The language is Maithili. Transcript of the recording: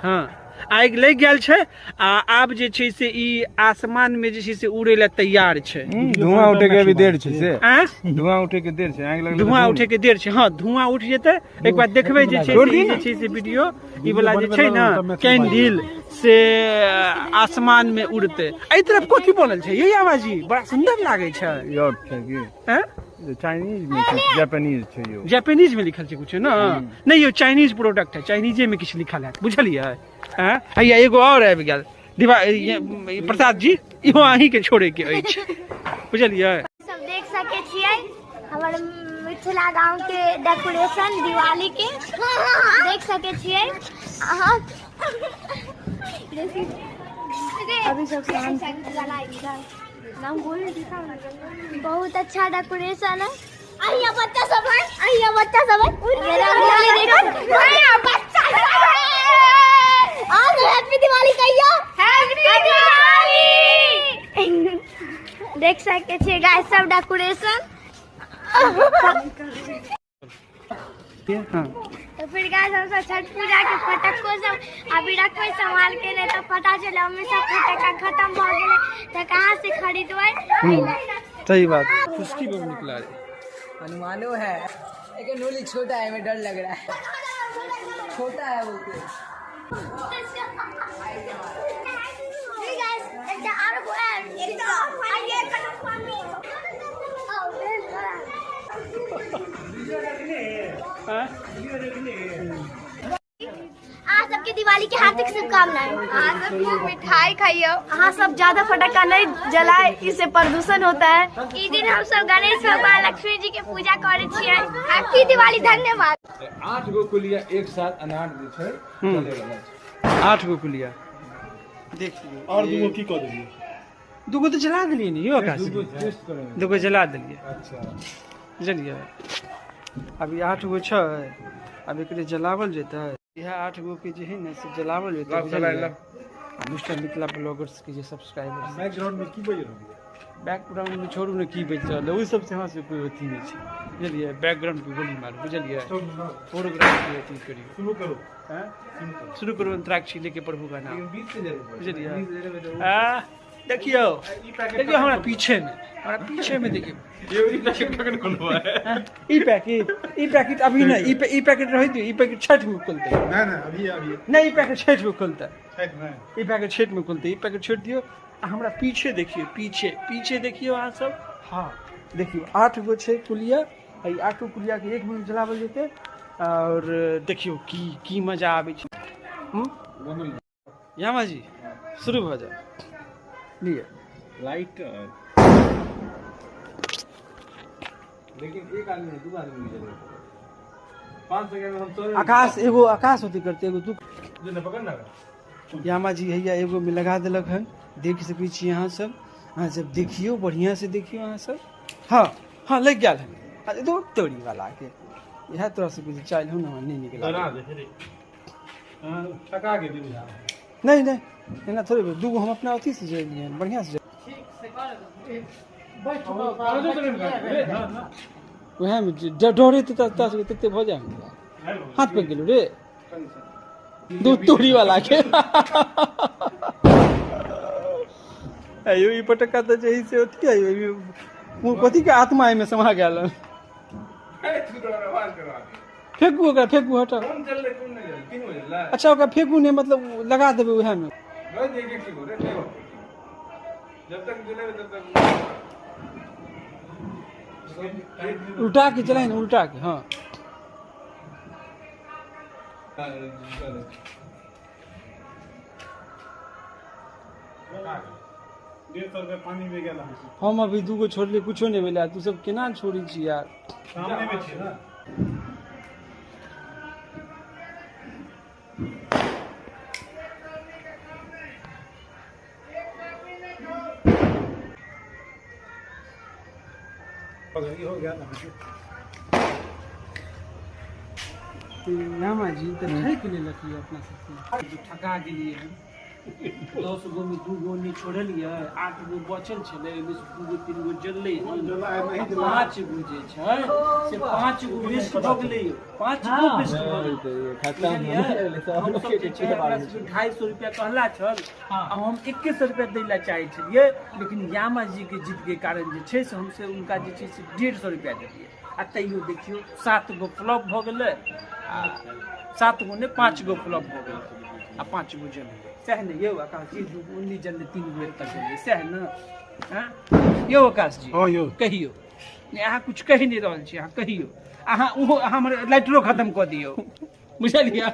हाँ आगि लागि गेल छै आ आब जे छै से ई आसमान में जे छै से उड़े ला तैयार छै। धुआं उठे के अभी देर छै से। धुआं उठे के देर छै, आगि लगले। धुआं उठे के देर छै। हाँ धुआं उठ जेतै एक बार देखबै जे छै से ई जे छै से वीडियो ई वाला जे छै ने कैंडल से आसमान में उड़ते। एहि तरफ कथी बनल छै ये आवाजी? बड़ा सुंदर लागे छै। यॉट छै की? हैं? चाइनीज में छै, जापानीज छै यो। जापानीज में लिखल छै कुछ ना? नहीं यो चाइनीज प्रोडक्ट है, चाइनीजे में किछु लिखल है, बुझलियै? हैं? हैया एगो और आबि गेल। दिवा प्रसाद जी इहो अहीं के छोड़े के अछि, बुझलियै? सब देख सके छियै हमर मिथिला गांव के डेकोरेशन दिवाली के देख सके छियै अहाँ। अभी सब शांत बहुत अच्छा डेकोरेशन है। अहिया बच्चा सब है, अहिया बच्चा सब है। मेरा देखो बच्चा सब है। आज हैप्पी दिवाली कहियो, हैप्पी दिवाली। देख सके छियै गाइस सब डेकोरेशन। हाँ। तो फिर गाइस हम सब छठ पूजा के फटक्को सब अभी रखबै संभाल के, नहीं तो पता चले हमें सब फटक्का खत्म भ गेलै तो कहाँ से खरीदबै। सही बात। खुशकी बहुत निकला है। हनुमानो है लेकिन नोली छोटा है, हमें डर लग रहा है, छोटा है वो। अहाँ सबके दिवाली के हार्दिक शुभकामनाएं। अहाँ सब खूब मिठाई खाइयो, अहाँ सब ज्यादा फटाका नहीं जलाए, इससे प्रदूषण होता है। ई दिन हम सब गणेश भगवान लक्ष्मी जी के पूजा करे छियै। हैप्पी दिवाली, धन्यवाद। 8 गो कुलिया एक साथ अनार जे छै चले वाला छै। 8 गो कुलिया देख लियौ। और 2 गो की कऽ देलियै? 2 गो तऽ जला देलियै ने यौ आकाश। 2 गो टेस्ट करेंगे। 2 गो जला देलियै। अच्छा बुझलियै? अभी 8 गो छै, अब एकरे जलावल जेतै। इएह 8 गो के जे है ने से जलावल जेतै, बुझलियै? मिस्टर मिथिला ब्लॉगर्स के जे सब्सक्राइबर। बैकग्राउंड में की बाजि रहल है? बैकग्राउंड में छोड़ू ने की बाजि रहल है, ओहि सबसे हमरा सबके कोई अथी नहि छै, बुझलियै? बैकग्राउंड के गोली मारू, बुझलियै? फोरग्राउंड के अथी करियौ। शुरू करू। हैं? शुरू करू अंतराक्षी लेके प्रभु का नाम, बुझलियै? आ देखियौ, देखियौ हमरा पीछे में, हमरा पीछे में देखियौ। ई पैकेट, ई पैकेट अभी नहीं, ई पैकेट रह दियौ, ई पैकेट छठ में खुलतै। नहीं नहीं अभी अभी नहीं, ई पैकेट छठ में खुलतै। छठ में ई पैकेट छठ में खुलतै, ई पैकेट छोड़ दियौ। आ हमरा पीछे देखियौ, पीछे पीछे देखियौ अहाँ सब। हाँ देखियौ 8 गो छै कुलिया, ई 8 गो कुलिया के 1 मिनट जलावल जेतै और देखियौ की की मजा आबै छै। यामा जी शुरू भऽ जाओ। लिअ लाइट। लेकिन एक आदमी नहीं, 2 आदमी जलेगा। 5 सेकंड में हम तो आकाश एगो आकाश होती करते एगो तू जो न पकड़ ना। यामा जी हैया एगो में लगा देलक हन, देख सकै छी अहाँ सब। अहाँ सब देखियौ बढ़िया से देखियौ अहाँ सब। हाँ हाँ लग गेल हन। अरे दो तोरी वाला के इएह तोरा सब के चाइल हो ना, नहीं निकला। ठका के दी। नहीं नहीं एना थोड़े 2 गो हम अपना अथी से जलियै हन, बढ़िया से वएह में डरे तऽ तोरा सबके तते भऽ जाय, हाथ पकि गेलौ रे दू तोरी वाला के। अयो ई पटक्का तऽ जे से अथी है, कथी के आत्मा एहिमे समा गेल हन। फेंकू ओकरा, फेंकू, हटाउ। अच्छा ओकरा फेंकू नहि, मतलब लगा देबै उएह में। उल्टा के चलाइ ने, उल्टा के। हाँ 150 रुपया पानी में गेल। हम अभी 2 गो छोड़लियै, कुछो नहि भेलै, तू सब केना छोड़ै छी यार? सामने में छी ना। हो गया ना। यामा जी तऽ ठकि लेलक यऽ अपना सबके, ठका गेलियै हन। 10 गो में 2 गो नहि छोड़लियै, 8 गो बचल छलै, ओहिमे से 2 गो 3 गो जललै हन। 5 गो जे छै से 5 गो वेस्ट भऽ गेलै यौ, 5 गो वेस्ट भऽ गेलै। खत्म। हमसब जे छै हमरा सबके 250 रुपया कहला छल आ हम 2100 रुपया दै लए चाहै छलियै, लेकिन यामा जी के जिद के कारण जे छै से हमसे उनका जे छै से 150 रुपया देलियै। आ तैयो देखियौ 7 गो फ्लॉप भऽ गेलै, आ 7 गो नहि 5 गो फ्लॉप भऽ गेलै आ 5 गो जललै। सएह ने यौ आकाश जी? 2 गो ओन्नी जललै, 3 गो एतऽ जललै, सएह ने? हँ यौ आकाश जी? हँ यौ। कहियौ नहि, अहाँ किछु कहि नहि रहल छी। अहाँ कहियौ, अहाँ ओहो अहाँ हमर लाइटरो खत्म कऽ दियौ, बुझलियै?